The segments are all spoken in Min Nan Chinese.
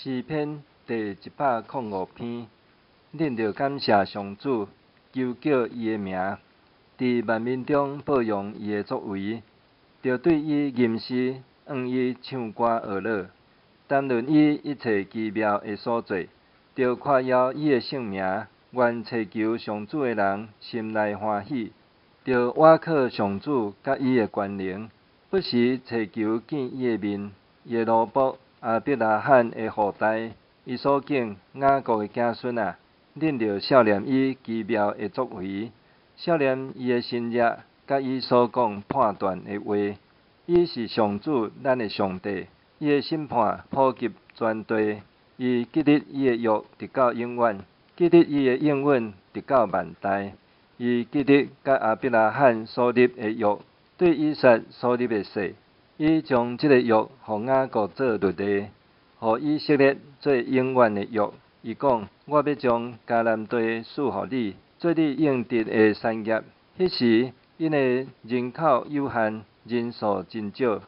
詩篇第105篇，恁著感謝上主，求叫伊的名，佇萬民中報揚伊的作為，著對伊吟詩，向伊唱歌學樂，談論伊一切奇妙的所做，著誇耀伊的聖名。願尋求上主的人心內歡喜，著倚靠上主佮伊的權能，不時尋求見伊的面。伊的奴僕亞伯拉罕的後代，伊所揀雅各的子孫啊，恁著數念伊奇妙的作為，數念伊的神蹟，佮伊所講判斷的話。伊是上主咱的上帝，伊的審判普及全地。伊記得伊的約直到永遠，記得伊的應允直到萬代。伊記得佮亞伯拉罕所立的約，對以撒所立的誓。伊將這個約予雅各做律例，予以色列做永遠的約。伊講：我欲將迦南地賜予你，做你應得的產業。彼時，𪜶的人口有限，人數真少。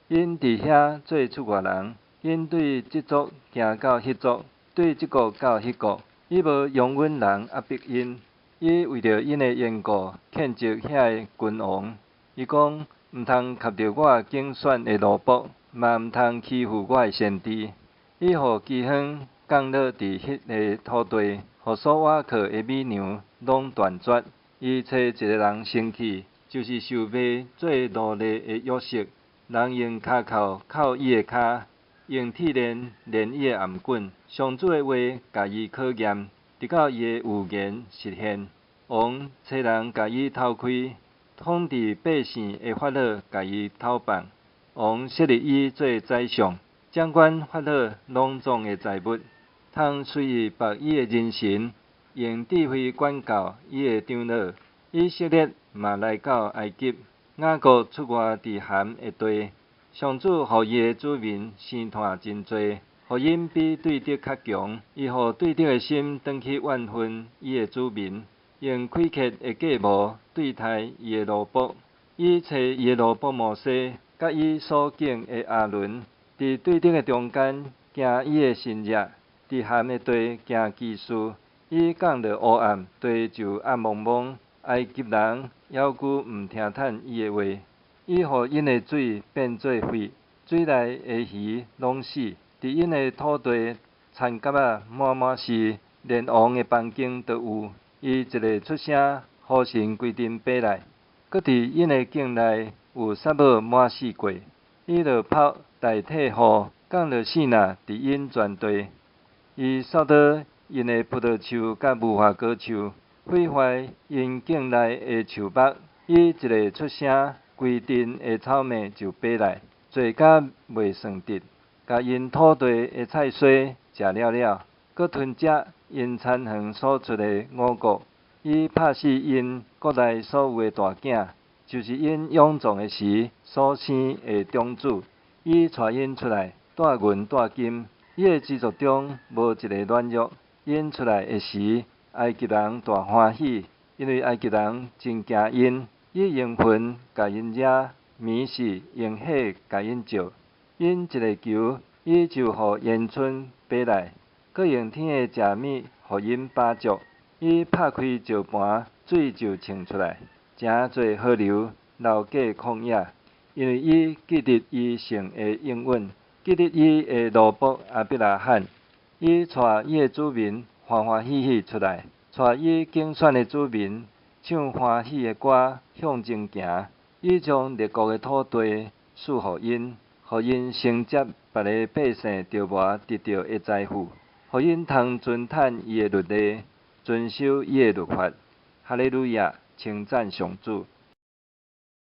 𪜶佇遐做出外人，𪜶對這族行到彼族，對這國到彼國。伊無容忍人壓迫𪜶，伊為著𪜶的緣故，譴責遐个君王。伊講：毋通合著我揀選的奴僕，嘛毋通欺負我的先知。伊予饑荒降落佇彼个土地，予所倚靠的美牛攏斷絕。伊差一个人先去，就是受賣做奴隸的約瑟。人用跤銬銬伊的跤，用鐵鏈連伊的頷頸。上主的話共伊考驗，直到伊的預言實現。王差人共伊偷窺，統治百姓的法老共伊偷放。王設立伊做宰相，掌管法老攏總的財物，通隨意縛伊的人臣，用智慧管教伊的長老。以色列嘛來到埃及，雅各出外佇含的地。上主予伊的子民生湠真濟，予𪜶比對敵較強。伊予對敵的心轉去怨恨伊的子民，用虧缺的計謀對待伊的奴僕。伊差伊的奴僕摩西，佮伊所揀的亞倫，佇對敵的中間行伊的神蹟，佇含的地行奇事。伊降落烏暗，地就暗濛濛。埃及人猶閣毋聽趁伊的話。伊予𪜶的水變做血，水內的魚攏死。佇𪜶的土地，田蛤仔滿滿是，連王的房間都有。伊一个出聲，雨神規陣飛來，閣佇𪜶的境內有沙漠滿四季。伊落雹代替雨，降落爍爁佇𪜶全地。伊掃倒𪜶的葡萄樹佮無花果樹，毀壞𪜶境內的樹木。伊一个出聲，規陣的草蛉就飛來，濟甲袂算得，共𪜶土地的菜蔬食了了，閣吞食𪜶田園所出的五穀。伊拍死𪜶國內所有的大囝，就是𪜶勇壯的時所生的長子。伊帶𪜶出來，帶銀帶金，伊的支族中無一个軟弱。𪜶出來的時，埃及人大歡喜，因為埃及人真驚𪜶。伊用雲共𪜶領，暝時用火共𪜶照。𪜶一个求，伊就予煙囪飛來，閣用天的食物予𪜶飽足。伊拍開石盤，水就衝出來，誠濟河流流過曠野。因為伊記得伊聖的應允，記得伊的奴僕亞伯拉罕。伊帶伊的子民歡歡喜喜出來，帶伊揀選的子民唱歡喜的歌向前行。伊將列國的土地賜予𪜶，予𪜶承接別个百姓著無得著的財富，予𪜶通遵趁伊的律例，遵守伊的律法。哈利路亞，稱讚上主。